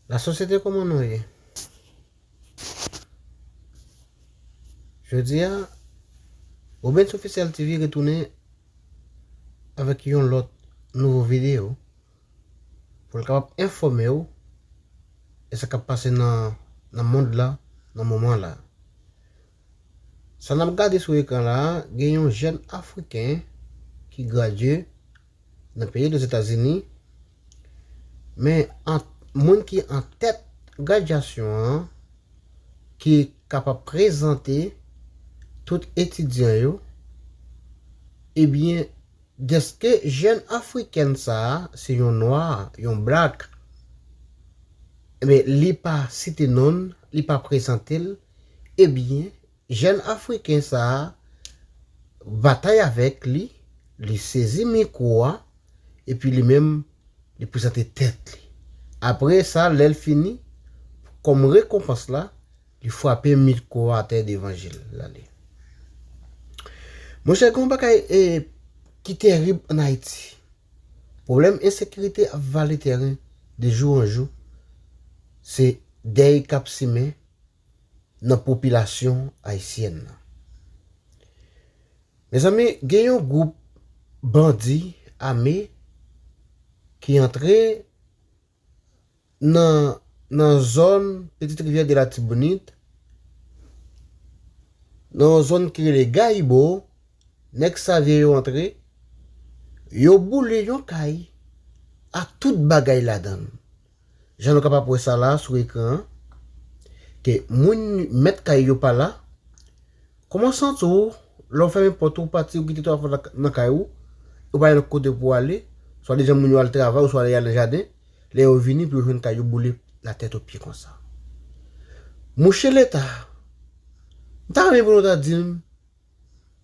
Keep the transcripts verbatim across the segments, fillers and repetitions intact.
Lasosyete, kòman nou ye? Jodi a, Obens Officiel T V retounen avèk yon lòt nouvo videyo pou l kapab enfòme w e sa k ap pase nan, nan mond la, nan moman la. Sa n ap gade sou ekran la a, gen yon jèn Afriken ki gradye nan peyi Ozetazini, men an, moun ki an tèt gradyasyon an, ki kapab prezante tout etidyan yo, ebyen, dèske jèn Afriken sa a, se yon nwa, yon black, ebyen, li pa site non l, li pa prezante l, ebyen, jèn Afriken sa a batay avèk li, li sezi mikwo a, epi li menm, li prezante tèt li. Apre sa, lè l fini, kòm rekonpans la, li frape mikwo a atè devan je l, l ale. Monchè, gen yon bagay, e, ki terib ann Ayiti. Pwoblèm ensekirite ap vale tèren de jou an jou. Se dèy k ap simen nan popilasyon ayisyèn nan. Mezanmi, gen yon gwoup bandi ame ki antre nan, nan zòn Petite Rivière de l'Artibonite, nan yon zòn ki rele Gayibo, nèg Savyen yo antre, yo boule yon kay ak tout bagay ladan l. Jan nou kapab wè sa la sou ekran an, ke moun mèt kay yo pa la, kòman w santi w lè w fèmen pòt ou, pati, ou kite telefòn nan, nan kay ou, ou pa gen lòt kote pou w ale, swa deja moun yo al travay, ou swa y al nan jaden, lè yo vini pou yo jwenn kay yo boule latèt o pye konsa? Mouche Leta, m ta renmen pou nou ta di m,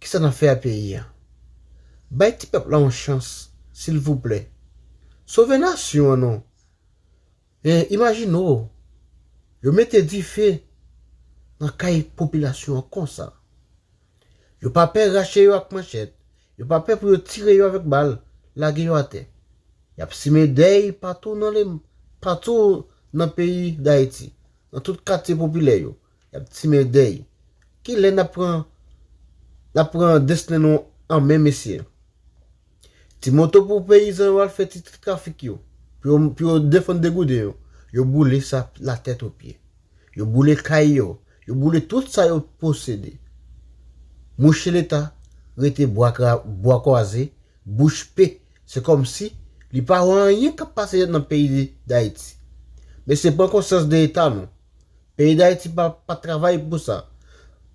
kisa n ap fè a peyi a? Bay ti pèp la yon chans, silvouplè. Sove nasyon an non. E, imajine w, yo mete dife nan kay popilasyon an konsa. Yo pa pè rache yo ak manchèt, yo pa pè pou yo tire yo avèk bal, lage yo atè. Y ap simen dèy patou nan le, patou nan peyi Dayiti, nan tout katye popilè yo. Y ap simen dèy. Kilè n ap pran, n ap pran desten nou an men, mesye? Ti moto pou peyizan yo al fè ti trafik yo, pou yo, pou yo defann degouden yo, yo boule sa latèt o pye. Yo boule kay yo, yo boule tout sa yo posede. Mouche Leta rete bwa kra-, bwa kwaze, bouch pe. Se kòmsi li pa wè anyen k ap pase nan peyi Dayiti. Mesye, pran konsyans de eta nou. Peyi Dayiti pa, pa travay pou sa.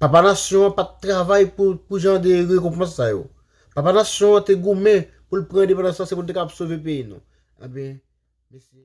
Papa nasyon an pa t travay pou, pou jan de rekonpans sa yo. Papa nasyon an te goumen pou l pran endepandans lan, se pou l te kapab sove peyi nou. Ebyen, mesye.